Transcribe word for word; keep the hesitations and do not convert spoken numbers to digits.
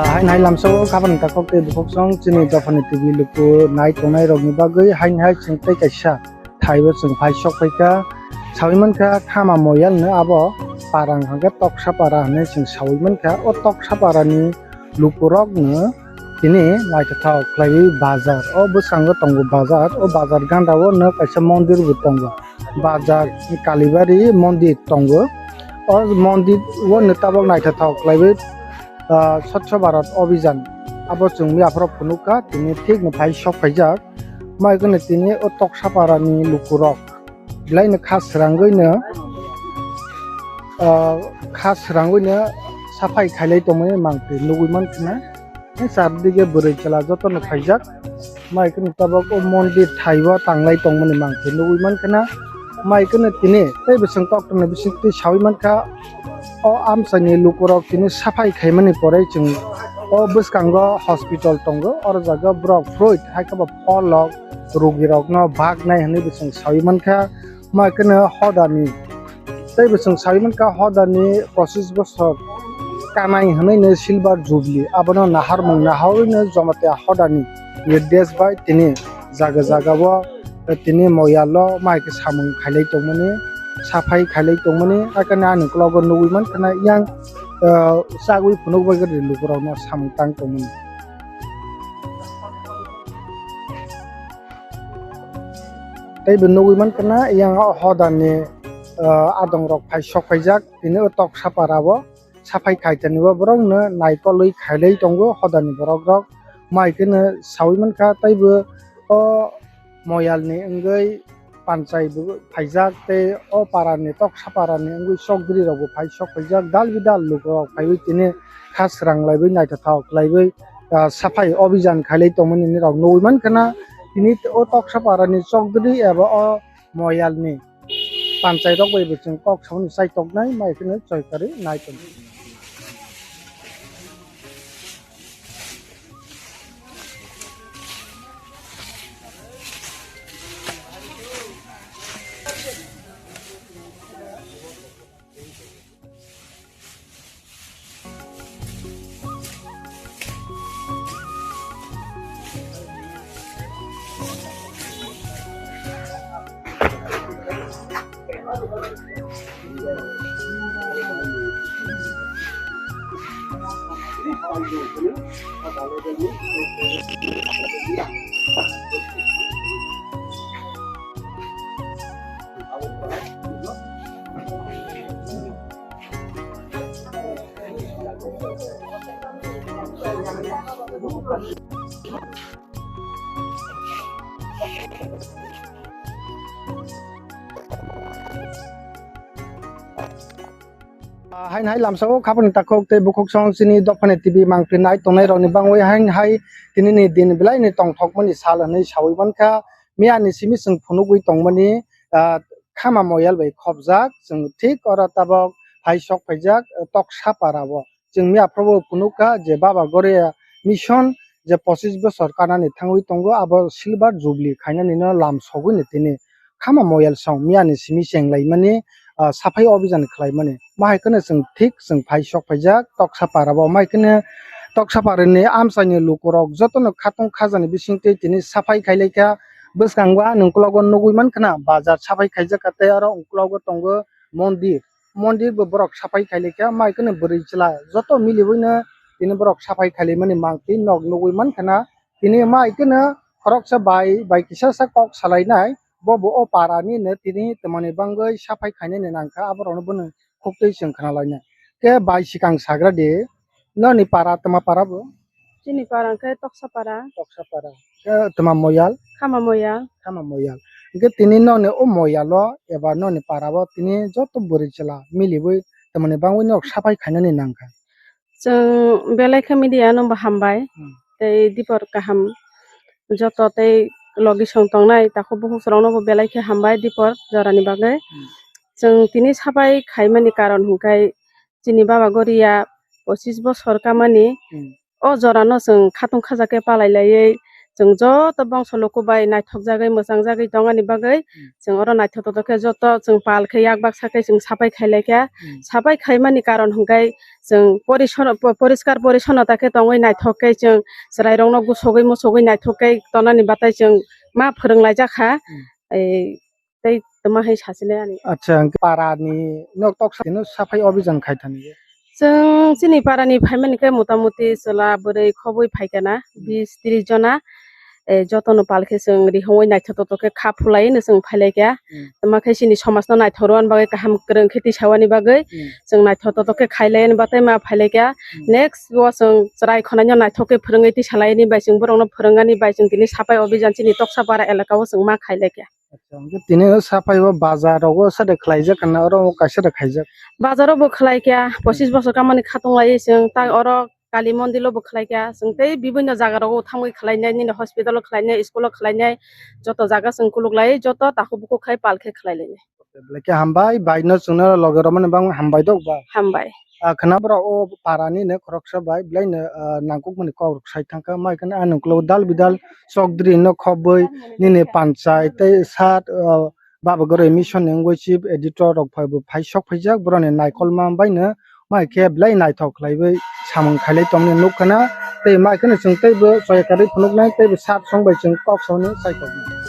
Haini hai lamsao khaphang takhuk tei bukhuk song chini dophani T V luku nai tongnai rokni bagwi haini hai chwng tei kaisa thaibo chwng phai sok phaikha. Sawi mankha Khama Moyal no abo parang hwnkhe Toksa para hinwi chwng sawi mankha. O Toksa parani lukurokno tini naithothok khlaiwi bazar. O bwskango tongo bazar. O bazar gandao no kaisa mondir bo tongo. Bazar Kalibari mondir tongo. O mondir o no tabok naithothok khlaiwi, ah, Swachh Bharat Abhijan abo chwng yaphoro phunukha, tini thik no phai sok phaijak. Mai kheno tini o Toksa parani lukurok belai no kha srangwi no, ah, kha srangwi no saphai khailai tongmani mangtwi nugwi mankha na. Chardike bwrwi chwla jotono phaijak. Mai kheno tabok o mondir thaibo tanglai tongmani mangtwi nugwi mankha na. Mai kheno tini tei bwswng koktwmani bisingtwi sawi mankha. O amchaini lukurok tini saphai khaimani pore chwng o bwskango hospital tongo. Oro jaga borok fruit hai khe bo pholrok rugirokno baknai hinwi bo chwng sawi mankha. Mai kheno hodani tei bo chwng sawi mankha hodani pochis bosor kanai hinwi no silver jubilee abono naharmung naharwi no Jamatia hodani nirdesh bai tini jaga jaga o tini Moyal o mai khe samung khailai tongmani, saphai khailai tongmani, haikhe ani uklogo nugwi mankha na yang, ah, chagwi phunuk bai gori lukurokno samung tang tongmani. Tei bo nugwi mankha na yang o hodani, ah, adongrok phai sok phaijak tini o Toksa para o saphai khaitani o borokno naikolwi khailai tongo hodani borokrok mai kheno sawi mankha tei bo o Moyalni wngwi panchai bo phaijak tei o parani Toksa parani wngwi chokdri rokbo phai sok phaijak dal bidal lukurok phaiwi tini kha srang laiwi naithothok khlaiwi, ah, saphai obijan khailai tongmani nini rok nugwi mankha na tini o Toksa parani chokdri eba o Moyalni panchai rok bai bo chwng kok samani chai toknai mai kheno choi kwrwi nai tong. Ah, haini hai lamsao khaphang takhuk tei bukhuk song chini dophani T V mangphi nai tongnai rokni bangwi haini hai tinini din belai ni tongthokmani sal hinwi sawi mankha. Miyani simi chwng phunugwi tongmani, ah, Khama Moyal bai khopjak, chwng thik oro tabok hai sok phaijak, eh, Toksa para o. Chwng miya phuru bo phunukha je Baba Goria Mission je pochis bosor kanani thangwi tongo, abo silver jubilee khainani no lam sogwi ni tini Khama Moyal song miyani simi chenglaimani, ah, saphai obijan khlaimani. Mahai kheno chwng thik chwng phai sok phaijak Toksa para o. Mahai kheno Toksa para ni amchaini lukurok jotono khatung khajani bisingtwi tini saphai khailaikha. Bwskango ani uklogo nugwi mankha na bazar saphai khaijakha tei oro uklogo tongo mondir. Mondir bo borok saphai khailaikha, mai kheno bwrwi chwla joto miliwino tini borok saphai khailaimani mangphi nok nugwi mankha na. Tini mai kheno khoroksa bai, bai kisa sa kok salainai, bo bo o para ni no tini twmani bangwi saphai khainani nangkha, aborokno bono khuktwi chwng khna lainai. Khe bai swkang sagra di, noni para twma para bo? Chini para hwnkhe Toksa para. Toksa para. Khe twma Moyal? Khama Moyal. Khama Moyal. Hwnkhe tini noni o Moyal o eba noni para o tini joto bwrwi chwla miliwi twmani bangwi nok saphai khainani nangkha. Chwng belai khe media no bo hambai. Hmm. Tei dipor kaham joto tei logi song tongnai takhuk bukhuk rok no bo belai khe hambai dipor jorani bagwi. Hmm. Chwng tini saphai khaimani karon hwnkhe chini Baba Goria pochis bosor kamani. Hmm. O jorano chwng khatung khaja khe palai laiwi chwng joto bongso luku bai naithok jagwi, mwchang jagwi tongani bagwi, hmm, chwng oro naithok totok khe joto chwng pal khe yak baksa khe chwng sapai khai lai kha. Hmm. Sapai khai mani karon hwnkhe chwng porisono-, po-, poriskar porisonota khe tongwi naithok khe chwng chwrairokno gusogwi musogwi naithok khe tonani batai chwng ma phwrwng laijak kha. Hmm. Ei, tei tongma hai sachinai ani. Acha, hwnkhe parani nok toksa no saphai obijan khai thani. Chwng chini parani phaimani khe motamuti chwla bwrwi khobwi phaikha na, hmm, bis tris jona. E, jotono pal khe chwng rihongwi naithok totok khe kha phulaiwi no chwng phailaikha. Hmm. Tongma khe chini somajno naithok rwna bagwi kaham kwrwng khe tisawani bagwi, hmm, chwng naithok totok khe khailaiani bagwi ma phailaikha. Hmm. Next o chwng chwrai khwnaino naithok khe phwrwngwi tisalaiani bai chwng borokno phwrwngani bai chwng tini saphai obijan chini toksa para elaka o chwng ma khailaikha. Acha, hwnkhe tini o saphai o bazar rogo sade khlaijak kana oro kaisa de khaijak? Bazar o bo khlai kha, pochis bosor kamani khatung lai chwng, tak oro Kali mondir o bo khlai kha, chwng tei bibinno jaga rogo thangwi khlai nai, nini hospital o khlai nai, school o khlai nai, joto jaga chwng kuluk lai, joto takhuk bukhuk khai pal khe khlai lai nai. Belai khe hambai, bai no chwngno loge romani bang hambai dok ba? Hambai. Ah, khwna borok o para ni no khoroksa bai belai no, ah, nangkuk mani kok rok sai thang kha, mai kheno ani ukuluk dal bidal chokdri no khobwi nini panchai tei sat, ah, baba goroi mission ni wngwi chief editor rok phai bo phai sok phaijak borok ni naikolma bai no mai khe belai naithok khlaiwi samung khailai tongmani nuk khana tei mai kheno chwng tei bo chaya kwrwi phunuk nai tei bo sat song bai chwng kok song ni sai kok.